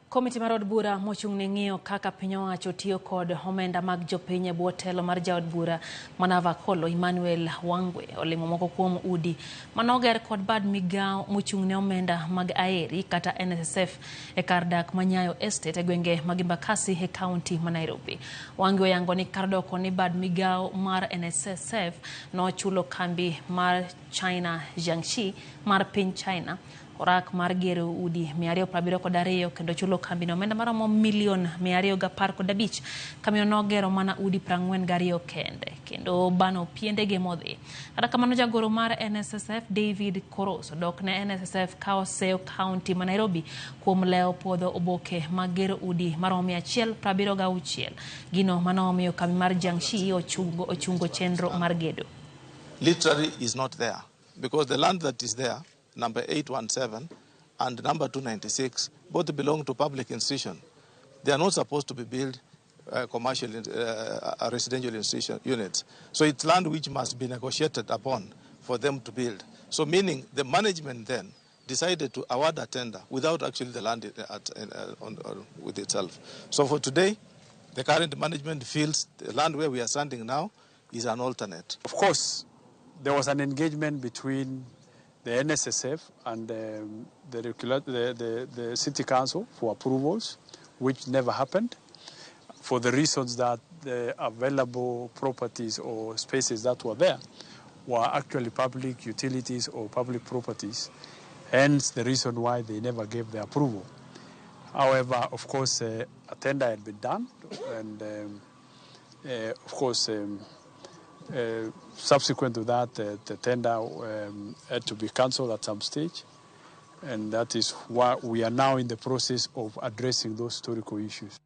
Komiti mar od bura mochung' ne ng'iyo kaka piny owacho tiyo kod omenda mag jopiny e bwo telo mar jaod bura ma Navakholo Emmanuel Wangwe olimo moko kuom udi manoger kod bad migawo mochung' ne omenda mag Aeri kata NSSF e kar dak ma Nyayo Estate e gwenge mag Embakasi e kaunti ma Nairobi. Wangwe oyango ni kar doko ni bad migawo mar NSSF nochulo kambi mar China Jiangxi mar piny China orak mar gero udi 272 kendo chulo kambino omenda maromo milion 215. Kambino nogero mana udi 42 kende kendo bano piendege modhi. Kata kamano jagoro mar NSSF David Koros odok ne NSSF ka oseyo kaunti ma Nairobi kuom lewo puodho oboke mag gero udi maromo 176. Gino mano omiyo kambi mar Jiangxi ochungo chenro mar gedo. Literally is not there because the land that is there, number 817 and number 296, both belong to public institution. They are not supposed to be built commercial, residential institution units. So it's land which must be negotiated upon for them to build. So meaning the management then decided to award a tender without actually the land with itself. So for today, the current management feels the land where we are standing now is an alternate. Of course, there was an engagement between the NSSF and the City Council for approvals, which never happened, for the reasons that the available properties or spaces that were there were actually public utilities or public properties, hence the reason why they never gave the approval. However, of course, a tender had been done, and of course, subsequent to that, the tender had to be cancelled at some stage, and that is why we are now in the process of addressing those historical issues.